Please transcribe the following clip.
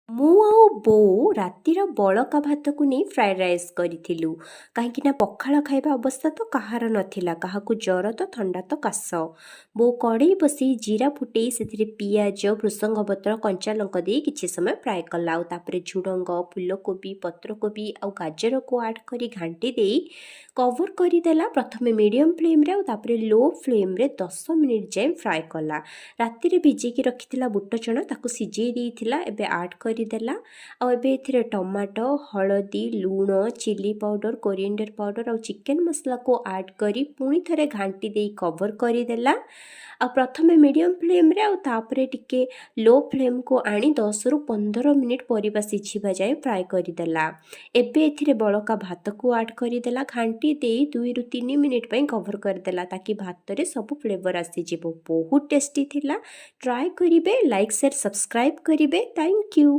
ମୁଁ ଆଉ ବୋଉ ରାତିର ବଳକା ଭାତକୁ ନେଇ ଫ୍ରାଏଡ଼୍ ରାଇସ୍ କରିଥିଲୁ, କାହିଁକିନା ପଖାଳ ଖାଇବା ଅବସ୍ଥା ତ କାହାର ନଥିଲା। କାହାକୁ ଜ୍ୱର ତ ଥଣ୍ଡା ତ କାଶ। ବୋଉ କଡ଼େଇ ବସେଇ ଜିରା ଫୁଟେଇ ସେଥିରେ ପିଆଜ, ଭୃସଙ୍ଗ ପତ୍ର, କଞ୍ଚା ଲଙ୍କା ଦେଇ କିଛି ସମୟ ଫ୍ରାଏ କଲା। ଆଉ ତାପରେ ଝୁଡ଼ଙ୍ଗ, ଫୁଲକୋବି, ପତ୍ରକୋବି ଆଉ ଗାଜରକୁ ଆଡ଼୍ କରି ଘାଣ୍ଟି ଦେଇ କଭର୍ କରିଦେଲା। ପ୍ରଥମେ ମିଡ଼ିୟମ୍ ଫ୍ଲେମ୍ରେ ଆଉ ତାପରେ ଲୋ ଫ୍ଲେମ୍ରେ 10 ମିନିଟ୍ ଯାଏଁ ଫ୍ରାଏ କଲା। ରାତିରେ ଭିଜେଇକି ରଖିଥିଲା ବୁଟ ଚଣା, ତାକୁ ସିଝେଇ ଦେଇଥିଲା, ଏବେ ଆଡ଼୍ କରିଦେଲା। ଆଉ ଏବେ ଏଥିରେ ଟମାଟୋ, ହଳଦୀ, ଲୁଣ, ଚିଲି ପାଉଡ଼ର, କୋରିଏଣ୍ଡର ପାଉଡ଼ର ଆଉ ଚିକେନ୍ ମସଲାକୁ ଆଡ଼୍ କରି ପୁଣି ଥରେ ଘାଣ୍ଟି ଦେଇ କଭର୍ କରିଦେଲା। ଆଉ ପ୍ରଥମେ ମିଡ଼ିୟମ୍ ଫ୍ଲେମ୍ରେ ଆଉ ତାପରେ ଟିକେ ଲୋ ଫ୍ଲେମ୍କୁ ଆଣି 10ରୁ 15 ମିନିଟ୍ ପରିବା ସିଝିବା ଯାଏଁ ଫ୍ରାଏ କରିଦେଲା। ଏବେ ଏଥିରେ ବଳକା ଭାତକୁ ଆଡ଼୍ କରିଦେଲା। ଘାଣ୍ଟି ଦେଇ 2ରୁ 3 ମିନିଟ୍ ପାଇଁ କଭର୍ କରିଦେଲା, ତାକି ଭାତରେ ସବୁ ଫ୍ଲେଭର୍ ଆସିଯିବ। ବହୁତ ଟେଷ୍ଟି ଥିଲା। ଟ୍ରାଏ କରିବେ, ଲାଇକ୍, ସେୟାର, ସବସ୍କ୍ରାଇବ୍ କରିବେ। Thank you.